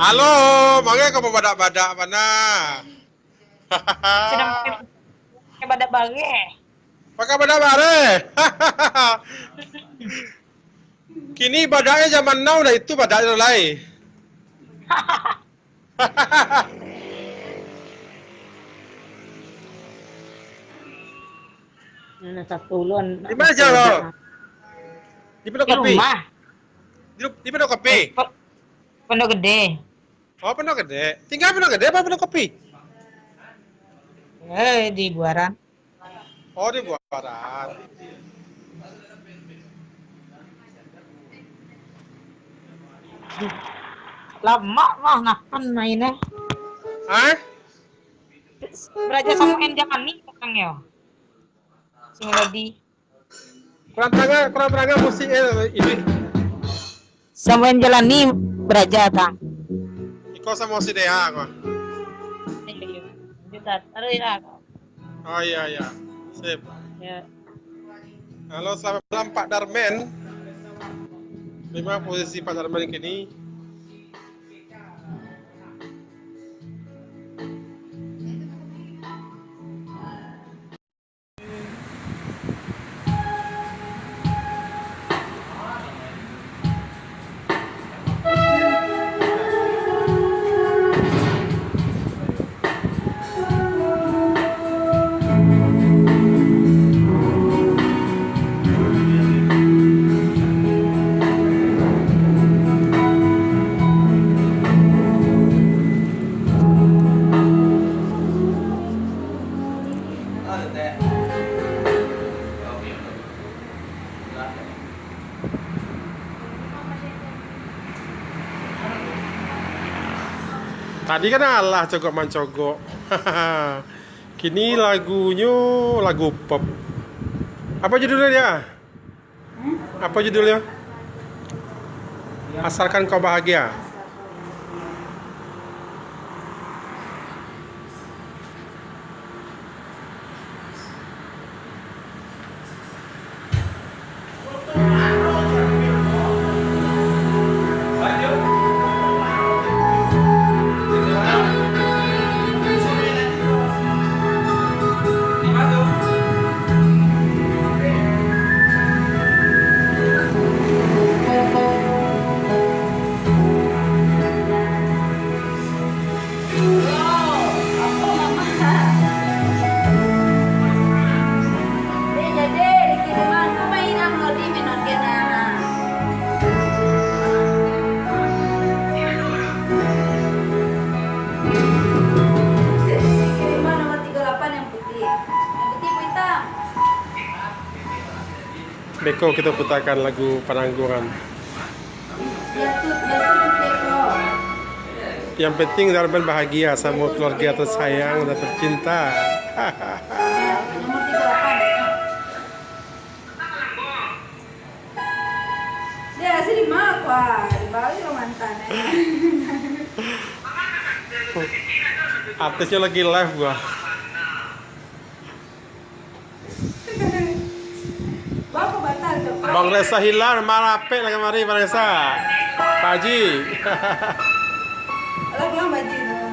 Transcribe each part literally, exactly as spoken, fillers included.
Halo, mangko kau babadak-badak bana? Sadang pakai, pakai badak bareh. Pakai badak bareh. Kini badaknyo zaman now, dah itu badaknyo lai. Nah, satu ulun. Di mana, Jal? Di Pondok Kopi? Di rumah. Di, di Pondok Kopi? Eh, po-, Pondok Gede. Oh, Pondok Gede. Tinggal Pondok Gede apa Pondok Kopi? Eh, di Buaran. Oh, di Buaran. Duh, lamak mah ngakan mainnya. Hah? Baraja samo Enjamani, Kang, yo. Si Melodi. Kurang tarang, kurang tarang musik, eh, ini. Samo Enjamani baraja, Kang. Iko samo si Dea, ko. Iyo, iyo. Lanjut, Tat. Taruih lah, Kang. Oh, iya, iya. Sip. Ya. Halo, selamat malam, Pak Darmen. Baa posisi Pak Darmen kini? Tadi kan alah cogok mancogok. Kini lagunyo lagu pop. Apa judulnyo dia? Hmm? Apa judulnyo? Asalkan Kau Bahagia. Beko kito putakan lagu Panangguangan. Yang penting Darmen bahagia samo keluarga tersayang dan tercinta. Dia asli mah, wah, dibali lo mantan, eh. Artisnya lagi live gua. Bang Resa Hilar, marapek lah kamari, Bang Resa. Pak Haji. Alah, pulang Pak Haji tu.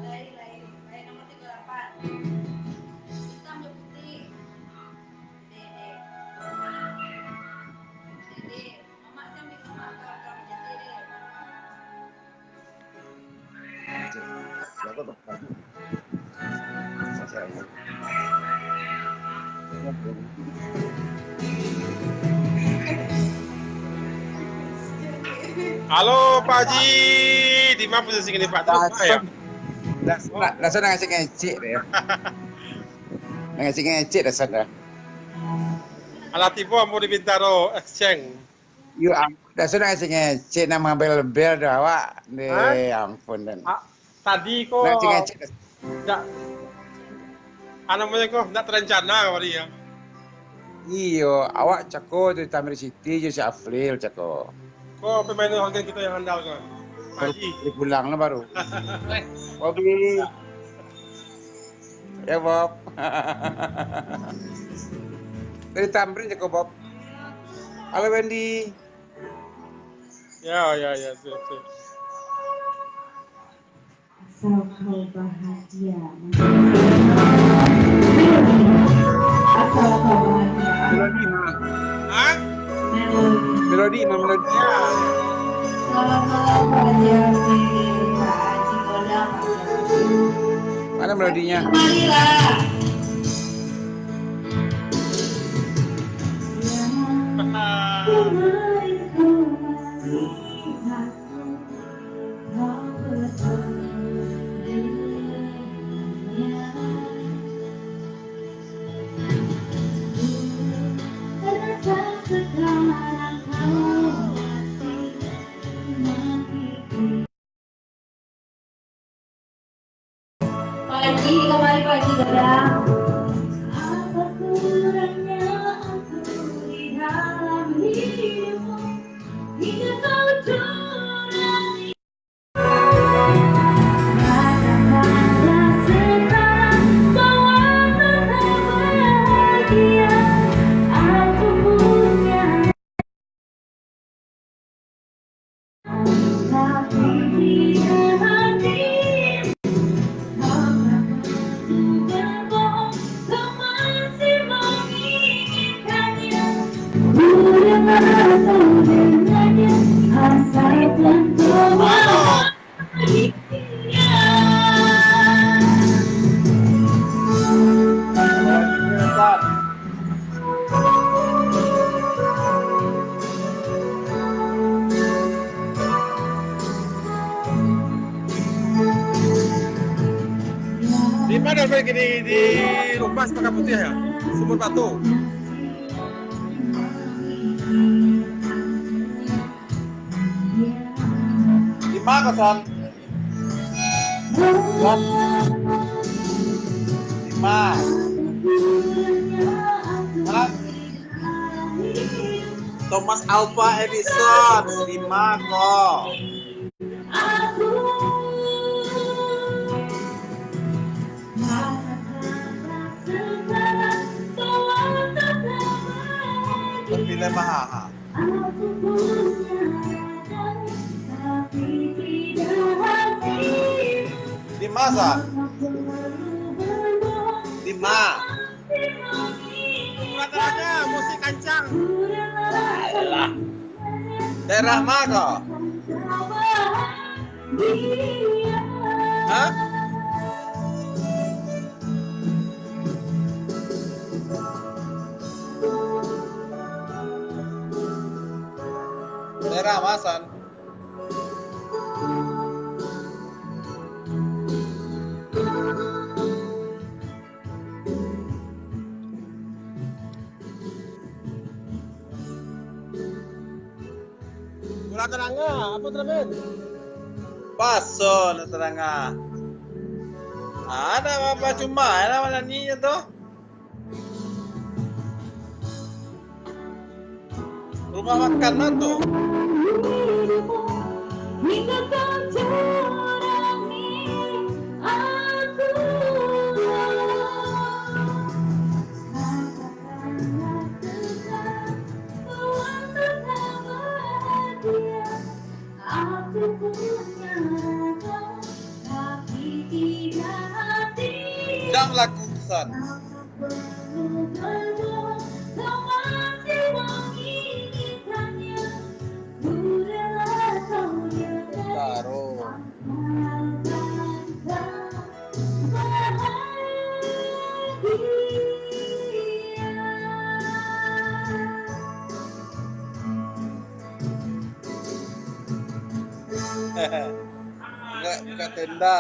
Lain, lain. Lain nomor tiga lapan. Hitam jo putih. Dek, dek. Dek, dek. Mamak kan bikin makan, kalau jadi, dek. Halo, Pak Haji. Di mana posisi kini, Pak? Terus, Pak, ya? Dah, dah, dah, dah ngecek-ngecek deh. Ngecek-ngecek dah sana. Alah, tibo ambo di Bintaro Exchange. Yo, am-, dah sana ngecek-ngecek, nak mabel-bel dah awak. Deh, ampun, dan. Ah, tadi ko ndak, anu namonyo ko, ndak terencana kamari, ya? Iyo, awak cako tu Tamrin Siti jo si Afril cako. Ko pemain organ kito yang andalkan. Baru pulang lah baru. Bobby. Ya, Bob. Dari Tamrin je ko, Bob. Halo, Wendy. Ya, ya, ya, siap, siap. Asal kau bahagia. Asal kau bahagia. Melodi, Ma. Hah? Melodi. Melodi, Ma, melodi. Ya. Selamat malam, Pak Haji Amin, Pak Haji Kodam, Pak Haji. Mana melodinya? Kemarilah. Pak Haji, kembali Pak Haji Godang. Apa kurangnya aku di dalam hidupmu, hingga kau curangi. Katakanlah sekarang bahwa kau tak bahagia, aku punya. Di mana, Bang? Di, di rumah Sepakah Putih, ya? Sumur Batu. Di ma ko, San? San? Di ma? Hah? Thomas Alva Edison, di ma ko? Tapi lemah, ha. Di ma, San? Di ma? Katanya musik kancang. Alah. Daerah ma ko? Hah? Daerah ma, San? Pulau Terangah, apa tu, Ben? Baso Pulau Terangah. Ada apa cuma, ada mana ni tu? Rumah makan lah tu. Indak balaku, San. Taro. Buka, buka tenda.